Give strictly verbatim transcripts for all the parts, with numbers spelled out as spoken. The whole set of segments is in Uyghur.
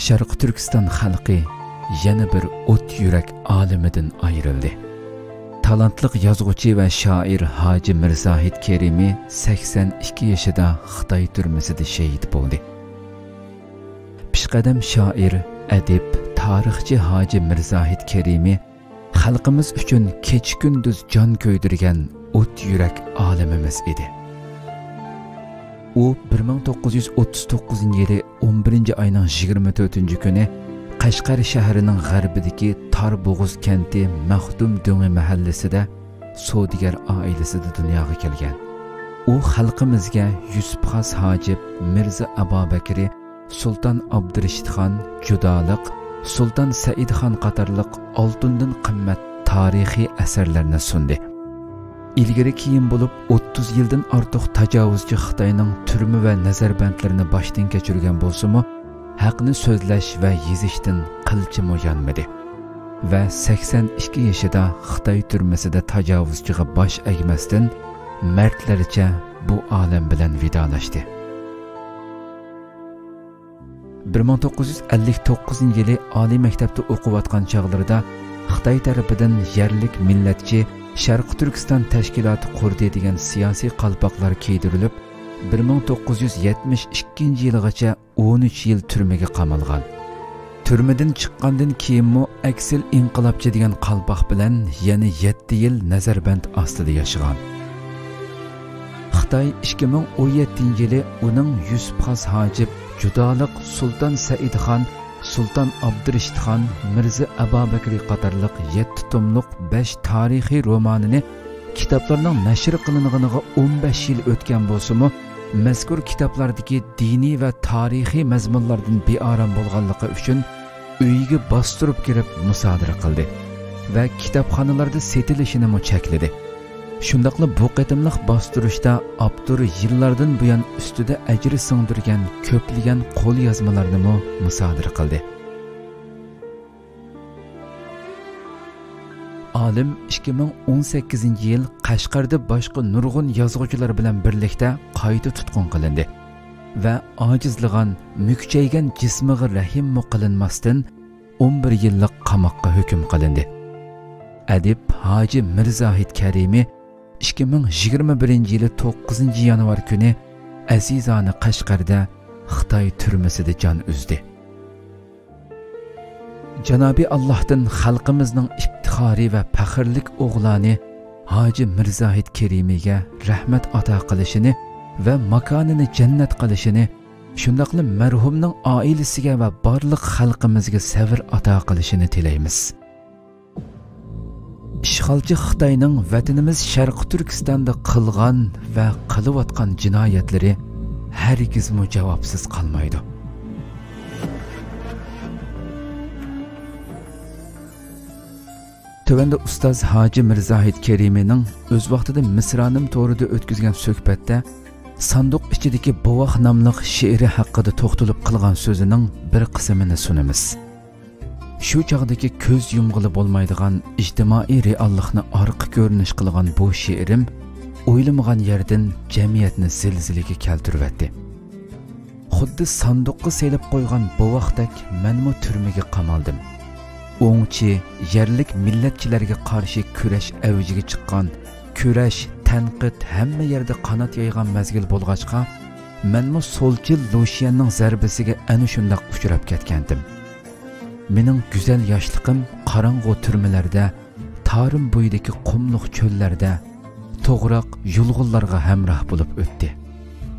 شەرقىي تۈركىستان خەلقى يەنە بىر ئوت يۈرەك ئالىمىدىن ئايرىلدى. تالانتلىق يازغۇچى ۋە شائىر ھاجى مىرزاھىت كېرىمى سەكسەن ئىككى يېشىدا خىتاي تۈرمىسىدە شېھىت بولدى. پېشقەدەم شائىر، ئەدىب، تارىخچى ھاجى مىرزاھىت كېرىمى خەلقىمىز ئۈچۈن كېچە-كۈندۈز جان كۆيدۈرگەن ئوت يۈرەك ئالىمىمىز ئىدى. ئۇ بىر مىڭ توققۇز يۈز ئوتتۇز توققۇزىنچى يىلى ئون بىرىنچى ئاينىڭ يىگىرمە تۆتىنچى كۈنى قەشقەر شەھىرىنىڭ غەربىدىكى تار بوغۇز كەنتى مەختۇم دۆڭى مەھەللىسىدە سودىگەر ئائىلىسىدە دۇنياغا كەلگەن. ئۇ خەلقىمىزگە يۈسۈپ خاس ھاجىپ، مىرزا ئەبابەكرى، سۇلتان ئابدۇرېشىتخان، جۇدالىق، سۇلتان سەئىدخان قاتارلىق ئالتۇندىن قىممەت تارىخىي ئەسەرلەرنى سۇندى. ئىلگىرى كېيىن بولۇپ ئوتتۇز يىلدىن ئارتۇق تاجاۋۇزچى خىتاينىڭ تۈرمە ۋە نەزەربەندلىرىنى باشتىن كەچۈرگەن بولسىمۇ، ھەقنى سۆزلەش ۋە يېزىشتىن قىلچىمۇ يانمىدى ۋە سەكسەن ئىككى يېشىدا خىتاي تۈرمىسىدە تاجاۋۇزچىغا باش ئەگمەستىن، مەردلەرچە بۇ ئالەم بىلەن ۋىدالاشتى. بىر مىڭ توققۇز يۈز ئەللىك توققۇزىنچى يىلى ئالىي مەكتەپتە ئوقۇۋاتقان چاغلىرىدا خىتاي تەرىپىدىن يەرلىك مىللەتچى شەرقىي تۈركىستان تەشكىلاتى قۇردى دېگەن سىياسىي قالپاقلار كىيدۈرۈلۈپ، بىر مىڭ توققۇز يۈز يەتمىش ئىككىنچى يىلغىچە ئون ئۈچ يىل تۈرمىگە قامالغان. تۈرمىدىن چىققاندىن كېيىنمۇ ئەكسىل ئىنقىلابچى دېگەن قالپاق بىلەن يەنە يەتتە يىل نەزەربەند ئاستىدا ياشىغان. خىتاي ئىككى مىڭ ئون يەتتىنچى يىلى ئۇنىڭ يۈسۈپ خاس ھاجىپ، جۇدالىق، سۇلتان سەئىدخان، سۇلتان ئابدۇرېشىتخان، مىرزا ئەبابەكرى قاتارلىق يەتتە توملۇق بەش تارىخىي رومانىنى، كىتابلارنىڭ نەشر قىلىنغىنىغا ئون بەش يىل ئۆتكەن بولسىمۇ، مەزكۇر كىتابلاردىكى دىنىي ۋە تارىخىي مەزمۇنلاردىن بىئارام بولغانلىقى ئۈچۈن، ئۆيىگە باستۇرۇپ كىرىپ مۇسادىرە قىلدى ۋە كىتابخانىلاردا سېتىلىشىنىمۇ چەكلىدى. شۇنداقلا بۇ قېتىملىق باستۇرۇشتا ئاپتور يىللاردىن بۇيان ئۈستىدە ئەجىر سىڭدۈرگەن كۆپلىگەن قوليازمىلارنىمۇ مۇسادىرە قىلدى. ئالىم ئىككى مىڭ ئون سەككىزىنچى يىل قەشقەردە باشقا نۇرغۇن يازغۇچىلار بىلەن بىرلىكتە قايتا تۇتقۇن قىلىندى ۋە ئاجىزلىغان، مۈكچەيگەن جىسمىغا رەھىممۇ قىلىنماستىن، ئون بىر يىللىق قاماققا ھۆكۈم قىلىندى. ئەدىب ھاجى مىرزاھىت كەرىمى ئىككى مىڭ يىگىرمە بىرىنچى يىلى توققۇزىنچى يانۋار كۈنى ئەزىزانە قەشقەردە خىتاي تۈرمىسىدە جان ئۈزدى. جانابى ئاللاھتىن خەلقىمىزنىڭ ئىپتىخارى ۋە پەخىرلىك ئوغلانى ھاجى مىرزاھىت كېرىمىگە رەھمەت ئاتا قىلىشىنى ۋە ماكانىنى جەننەت قىلىشىنى، شۇنداقلا مەرھۇمنىڭ ئائىلىسىگە ۋە بارلىق خەلقىمىزگە سەۋر ئاتا قىلىشىنى تىلەيمىز. ئىشغالچى خىتاينىڭ ۋەتىنىمىز شەرقىي تۈركىستاندا قىلغان ۋە قىلىۋاتقان جىنايەتلىرى ھەرگىزمۇ جاۋابسىز قالمايدۇ. تۆۋەندە ئۇستاز ھاجى مىرزاھىت كېرىمىنىڭ ئۆز ۋاقتىدا مىسرانىم تورىدا ئۆتكۈزگەن سۆھبەتتە ساندۇق ئىچىدىكى بوۋاق ناملىق شېئىرى ھەققىدە توختىلىپ قىلغان سۆزىنىڭ بىر قىسمىنى سۇنىمىز. شۇ چاغدىكى كۆز يۇمغىلى بولمايدىغان ئىجتىمائىي رېئاللىقنى ئارقا كۆرۈنۈش قىلغان بۇ شېئىرىم ئويلىمىغان يەردىن جەمئىيەتنى زىلزىلىگە كەلتۈرۈۋەتتى. خۇددى ساندۇققا سېلىپ قويغان بوۋاقتەك مەنمۇ تۈرمىگە قامالدىم. ئوڭچى، يەرلىك مىللەتچىلەرگە قارشى كۈرەش ئەۋجىگە چىققان، كۈرەش، تەنقىد ھەممە يەردە قانات يايغان مەزگىل بولغاچقا، مەنمۇ سولچىل لۇشيەننىڭ زەربىسىگە ئەنە شۇنداق ئۇچراپ كەتكەنتىم. مېنىڭ گۈزەل ياشلىقىم قاراڭغۇ تۈرمىلەردە، تارىم بويىدىكى قۇملۇق چۆللەردە، توغراق يۇلغۇنلارغا ھەمراھ بولۇپ ئۆتتى.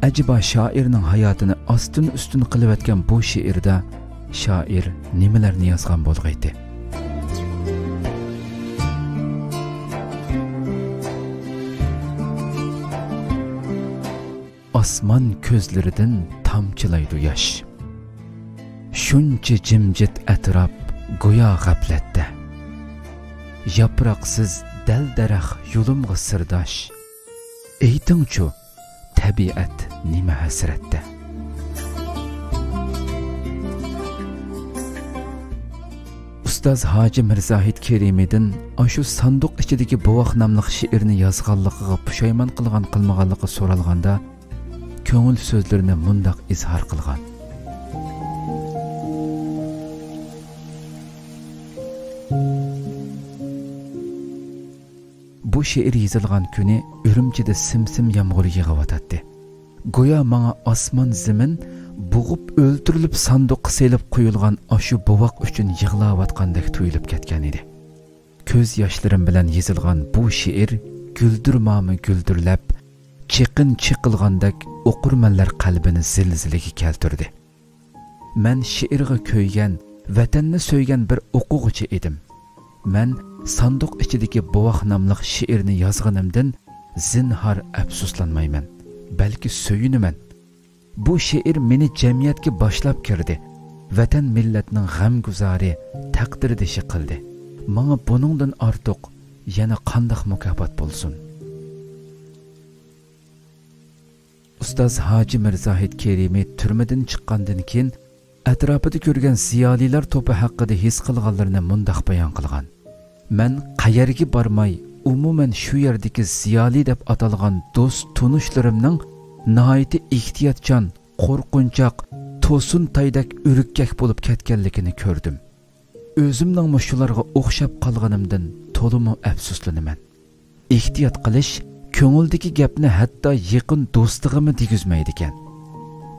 ئەجەبا شائىرنىڭ ھاياتىنى ئاستىن-ئۈستۈن قىلىۋەتكەن بۇ شېئىردا شائىر نېمىلەرنى يازغان بولغىيتى؟ ئاسمان كۆزلىرىدىن تامچىلايدۇ ياش. شۇنچە جىمجىت ئەتراپ گويا غەپلەتتە. ياپراقسىز دەل-دەرەخ يولۇمغا سىرداش. ئېيتىڭچۇ، تەبىئەت نېمە ھەسرەتتە؟ ئۇستاز ھاجى مىرزاھىت كېرىمىدىن ئاشۇ ساندۇق ئىچىدىكى بوۋاق ناملىق شېئىرنى يازغانلىقىغا پۇشايمان قىلغان-قىلمىغانلىقى سورالغاندا، كۆڭۈل سۆزلىرىنى مۇنداق ئىزھار قىلغان. شېئىر يېزىلغان كۈنى ئۈرۈمچىدە سىم-سىم يامغۇر يېغىۋاتاتتى. گويا ماڭا ئاسمان-زېمىن بوغۇپ ئۆلتۈرۈلۈپ ساندۇققا سېلىپ قويۇلغان ئاشۇ بوۋاق ئۈچۈن يىغلاۋاتقاندەك تۇيۇلۇپ كەتكەن ئىدى. كۆز ياشلىرىم بىلەن يېزىلغان بۇ شېئىر گۈلدۈرماما گۈلدۈرلەپ، چېقىن چېقىلغاندەك ئوقۇرمەنلەر قەلبىنى زىلزىلىگە كەلتۈردى. مەن شېئىرغا كۆيگەن، ۋەتەننى سۆيگەن بىر ئوقۇغۇچى ئىدىم. مەن ساندۇق ئىچىدىكى بوۋاق ناملىق شېئىرنى يازغىنىمدىن زىنھار ئەپسۇسلانمايمەن، بەلكى سۆيۈنىمەن. بۇ شېئىر مېنى جەمئىيەتكە باشلاپ كىردى، ۋەتەن مىللەتنىڭ غەمگۇزارى، تەقدىردىشى قىلدى. ماڭا بۇنىڭدىن ئارتۇق يەنە قانداق مۇكاپات بولسۇن؟ ئۇستاز ھاجى مىرزاھىت كېرىمى تۈرمىدىن چىققاندىن كېيىن، ئەتراپىدا كۆرگەن زىيالىيلار توپى ھەققىدە ھېس قىلغانلىرىنى مۇنداق بايان قىلغان: مەن قەيەرگە بارماي، ئومۇمەن شۇ يەردىكى زىيالىي دەپ ئاتالغان دوست-تونۇشلىرىمنىڭ ناھايىتى ئېھتىياتچان، قورقۇنچاق، توسۇنتايدەك ئۈركەك بولۇپ كەتكەنلىكىنى كۆردۈم. ئۆزۈمنىڭمۇ شۇلارغا ئوخشاپ قالغىنىمدىن تولىمۇ ئەپسۇسلىنىمەن. ئېھتىيات قىلىش كۆڭۈلدىكى گەپنى ھەتتا يېقىن دوستىغىمۇ دېگۈزمەيدىكەن.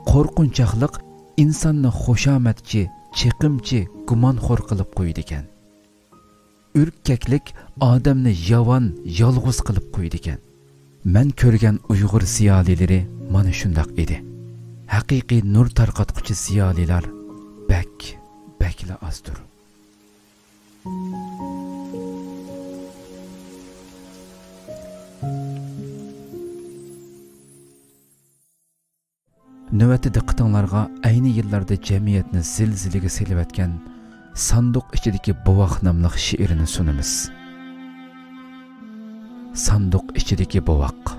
قورقۇنچاقلىق ئىنساننى خۇشامەتچى، چېقىمچى، گۇمانخور قىلىپ قويىدىكەن. ئۈركەكلىك ئادەمنى ياۋان، يالغۇز قىلىپ قويىدىكەن. مەن كۆرگەن ئۇيغۇر زىيالىيلىرى مانا شۇنداق ئىدى. ھەقىقىي نۇر تارقاتقۇچى زىيالىيلار بەك، بەكلا ئازدۇر. نۆۋەتتە دىققىتىڭلارغا ئەينى يىللاردا جەمئىيەتنى زىلزىلىگە سېلىۋەتكەن ساندۇق ئىچىدىكى بوۋاق ناملىق شېئىرنى سۇنىمىز. ساندۇق ئىچىدىكى بوۋاق.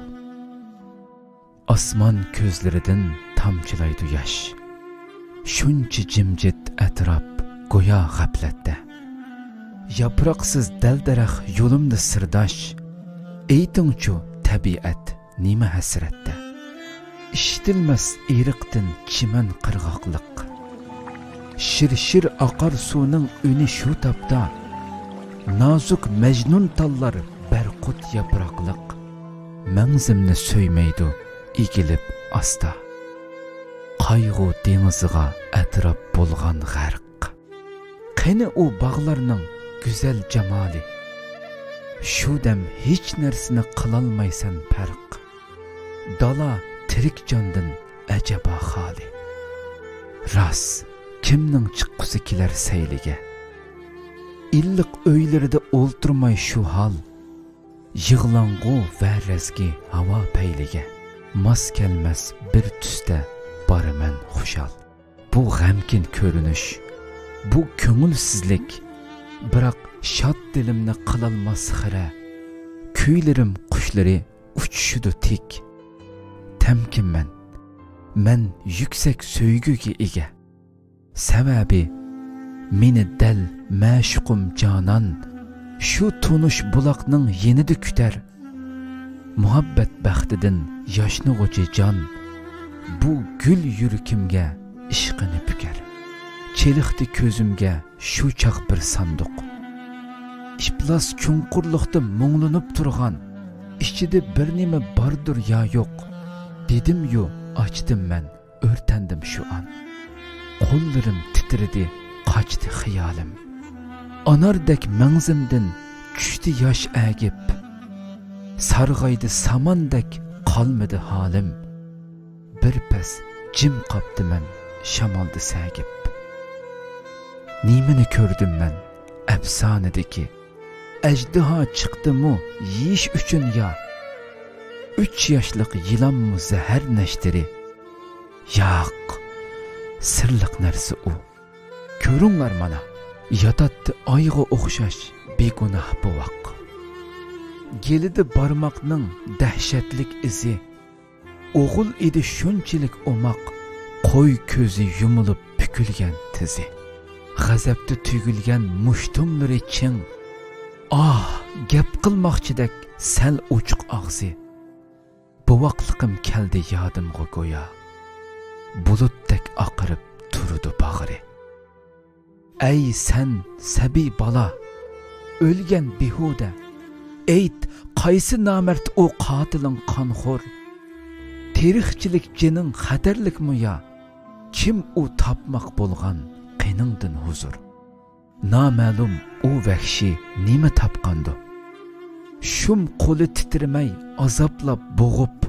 ئاسمان كۆزلىرىدىن تامچىلايدۇ ياش. شۇنچە جىمجىت ئەتراپ گويا غەپلەتتە. ياپراقسىز دەل-دەرەخ يولۇمدا سىرداش. ئېيتىڭچۇ، تەبىئەت نېمە ھەسرەتتە؟ ئىشىتىلمەس ئېرىقتىن چىمەن قىرغاقلىق. شىر-شىر ئاقار سۇنىڭ ئۈنى شۇ تاپتا. نازۇك مەجنۇن تاللار بەرقۇت ياپراقلىق. مەڭزىمنى سۆيمەيدۇ ئېگىلىپ ئاستا. قايغۇ دېڭىزىغا ئەتراپ بولغان غەرق. قېنى ئۇ باغلارنىڭ گۈزەل جامالى؟ شۇ دەم ھېچ نەرسىنى قىلالمايسەن پەرق. دالا تىرىك جاندىن ئەجەبا خالى. راست، كىمنىڭ چىققۇسى كېلەر سەيلىگە؟ ئىللىق ئۆيلىرىدە ئولتۇرماي شۇ ھال. يىغلاڭغۇ ۋە رەزگى ھاۋا پەيلىگە. ماس كەلمەس بىر تۈستە بارىمەن خۇشال. بۇ غەمكىن كۆرۈنۈش، بۇ كۆڭۈلسىزلىك، بىراق شاد دىلىمنى قىلالماس خىرە. كۈيلىرىم قۇشلىرى ئۇچۇشىدۇ تىك. تەمكىنمەن، مەن يۈكسەك سۆيگۈگە ئىگە. سەۋەبى، مېنى دەل مەشۇقۇم جانان شۇ تونۇش بۇلاقنىڭ يېنىدا كۈتەر. مۇھەببەت بەختىدىن ياشنىغۇچى جان، بۇ گۈل يۈرىكىمگە ئىشقىنى پۈكەر. چېلىقتى كۆزۈمگە شۇ چاغ بىر ساندۇق. ئىپلاس چوڭقۇرلۇقتا مۇڭلىنىپ تۇرغان، ئىچىدە بىر نېمە باردۇر يا يوق، دېدىميۇ، ئاچتىم مەن. ئۆرتەندىم شۇ ئان. قوللىرىم تىترىدى، قاچتى خىيالىم. ئاناردەك مەڭزىمدىن چۈشتى ياش ئەگىپ. سارغايدى ساماندەك قالمىدى ھالىم. بىر پەس جىم قاپتىمەن شامالدا سەگىپ. نېمىنى كۆردۈم مەن ئەپسانىدىكى؟ ئەجدىھا چىقتىمۇ يېيىش ئۈچۈن يا؟ ئۈچ ياشلىق يىلانمۇ زەھەر نەشتىرى؟ ياق، سىرلىق نەرسە ئۇ. كۆرۈڭلار مانا، ياتاتتى ئايغا ئوخشاش بىگۇناھ بوۋاق. گېلىدە بارماقنىڭ دەھشەتلىك ئىزى. ئوغۇل ئىدى شۇنچىلىك ئوماق، قوي كۆزى يۇمۇلۇپ پۈكۈلگەن تىزى. غەزەپتە تۈگۈلگەن مۇشتۇملىرى چىڭ. ئاھ، گەپ قىلماقچىدەك سەل ئوچۇق ئاغزى. بوۋاقلىقىم كەلدى يادىمغا گويا، بۇلۇتتەك ئاقىرىپ تۇرىدۇ باغرى. ئەي سەن سەبىي بالا، ئۆلگەن بىھۇدە، ئېيت، قايسى نامەرد ئۇ قاتىلىڭ قانخور؟ تىرىكچىلىك جېنىڭ خەتەرلىكمۇ يا؟ كىم ئۇ تاپماق بولغان قېنىڭدىن ھۇزۇر؟ نامەلۇم ئۇ ۋەھشىي نېمە تاپقاندۇ؟ شۇم قولى تىترىمەي ئازابلاپ بوغۇپ،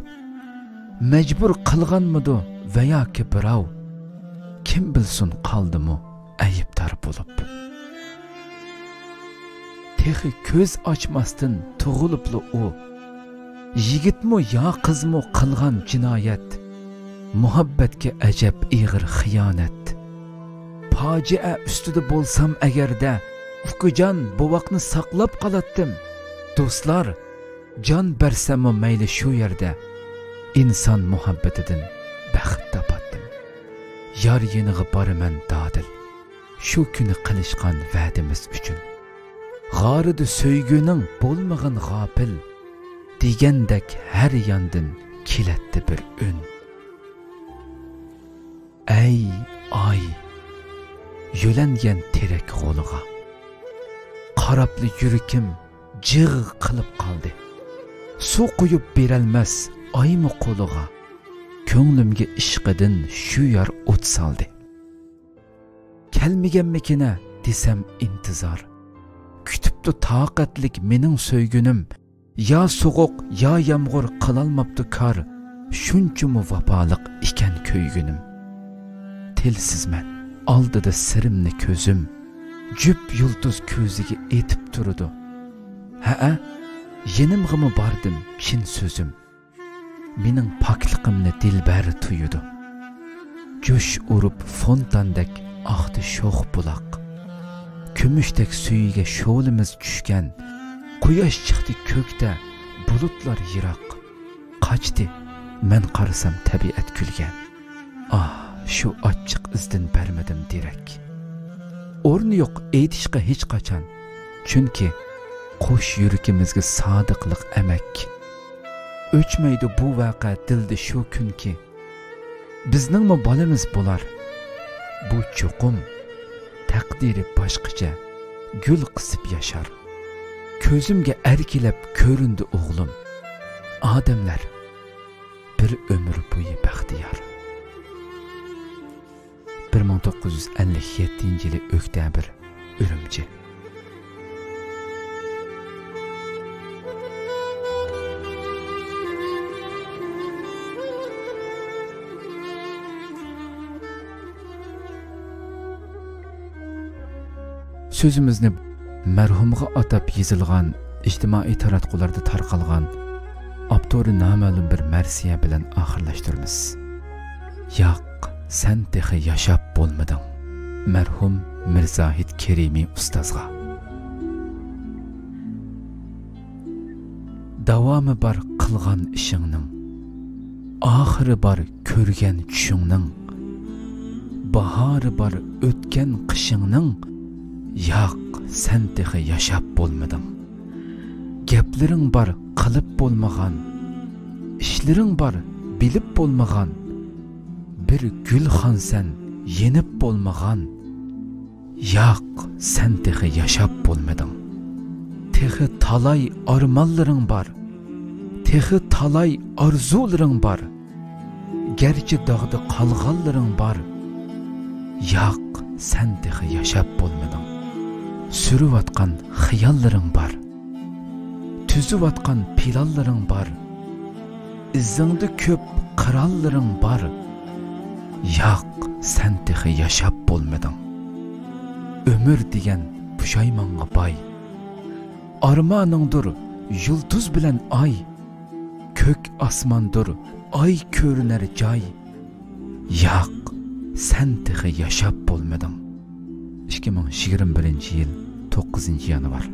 مەجبۇر قىلغانمىدۇ ۋە ياكى بىراۋ؟ كىم بىلسۇن قالدىمۇ ئەيىبدار بولۇپ؟ تېخى كۆز ئاچماستىن تۇغۇلۇپلا ئۇ، يىگىتمۇ يا قىزمۇ قىلغان جىنايەت، مۇھەببەتكە ئەجەب ئېغىر خىيانەت. پاجىئە ئۈستىدە بولسام ئەگەردە، ئۇكىجان بوۋاقنى ساقلاپ قالاتتىم. دوستلار، جان بەرسەممۇ مەيلى شۇ يەردە، ئىنسان مۇھەببىتىدىن بەخت تاپاتتىم. يار يېنىغا بارىمەن دادىل، شۇ كۈنى قىلىشقان ۋەدىمىز ئۈچۈن. غارىدا سۆيگۈنىڭ بولمىغىن غاپىل، دېگەندەك ھەر ياندىن كېلەتتى بىر ئۈن. ئەي ئاي، يۆلەنگەن تېرەك غولىغا قاراپلا يۈرىكىم جىغ قىلىپ قالدى. سۇ قۇيۇپ بېرەلمەس ئايمۇ قولىغا، كۆڭلۈمگە ئىشقىدىن شۇ يار ئوت سالدى. كەلمىگەنمىكىنە دېسەم ئىنتىزار، كۈتۈپتۇ تاقەتلىك مېنىڭ سۆيگۈنۈم. يا سوغۇق، يا يامغۇر قىلالماپتۇ كار، شۇنچىمۇ ۋاپالىق ئىكەن كۆيگۈنۈم. تىلسىزمەن، ئالدىدا سىرىمنى كۆزۈم، جۈپ يۇلتۇز كۆزىگە ئېتىپ تۇرىدۇ. ھەئە، يېنىمغىمۇ باردىم چىن سۆزۈم، مېنىڭ پاكلىقىمنى دىلبەر تۇيىدۇ. جۇش ئۇرۇپ فونتاندەك ئاقتى شوخ بۇلاق. كۈمۈشتەك سۈيىگە شولىمىز چۈشكەن. قۇياش چىقتى كۆكتە، بۇلۇتلار يىراق. قاچتى، مەن قارىسام تەبىئەت كۈلگەن. ئاھ، شۇ ئاچچىق ئىزدىن بەرمىدىم دېرەك. ئورنى يوق ئېيتىشقا ھېچقاچان. چۈنكى قوش يۈرىكىمىزگە سادىقلىق ئەمەك. ئۆچمەيدۇ بۇ ۋەقە دىلدا شۇ كۈنكى. بىزنىڭمۇ بالىمىز بولار. بۇ چوقۇم تەقدىرى باشقىچە گۈل قىسىپ ياشار. كۆزۈمگە ئەركىلەپ كۆرۈندى ئوغلۇم. ئادەملەر بىر ئۆمۈر بويى بەختىيار. بىر مىڭ توققۇز يۈز ئەللىك يەتتىنچى يىلى ئۆكتەبىر، ئۈرۈمچى. سۆزىمىزنى مەرھۇمغا ئاتاپ يېزىلغان، ئىجتىمائىي تاراتقۇلاردا تارقالغان، ئاپتورى نامەلۇم بىر مەرسىيە بىلەن ئاخىرلاشتۇرىمىز. ياق، سەن تېخى ياشاپ بولمىدىڭ. مەرھۇم مىرزاھىت كېرىمى ئۇستازغا. داۋامى بار قىلغان ئىشىڭنىڭ، ئاخىرى بار كۆرگەن چۈشۈڭنىڭ، باھارى بار ئۆتكەن قىشىڭنىڭ، ياق، سەن تېخى ياشاپ بولمىدىڭ. گەپلىرىڭ بار قىلىپ بولمىغان، ئىشلىرىڭ بار بىلىپ بولمىغان، بىر گۈلخانسەن يېنىپ بولمىغان. ياق، سەن تېخى ياشاپ بولمىدىڭ. تېخى تالاي ئارمانلىرىڭ بار. تېخى تالاي ئارزۇلىرىڭ بار. گەرچە داغدا قالغانلىرىڭ بار. ياق، سەن تېخى ياشاپ بولمىدىڭ. سۈرۈۋاتقان خىياللىرىڭ بار. تۈزۈۋاتقان پىلانلىرىڭ بار. ئىزىڭدا كۆپ قىرانلىرىڭ بار. ياق، سەن تېخى ياشاپ بولمىدىڭ. ئۆمۈر دېگەن پۇشايمانغا باي. ئارمانىڭدۇر يۇلتۇز بىلەن ئاي. كۆك ئاسماندۇر ئاي كۆرۈنەر جاي. ياق، سەن تېخى ياشاپ بولمىدىڭ. ئىككى مىڭ يىگىرمە بىرىنچى يىل، توققۇزىنچى يانۋار.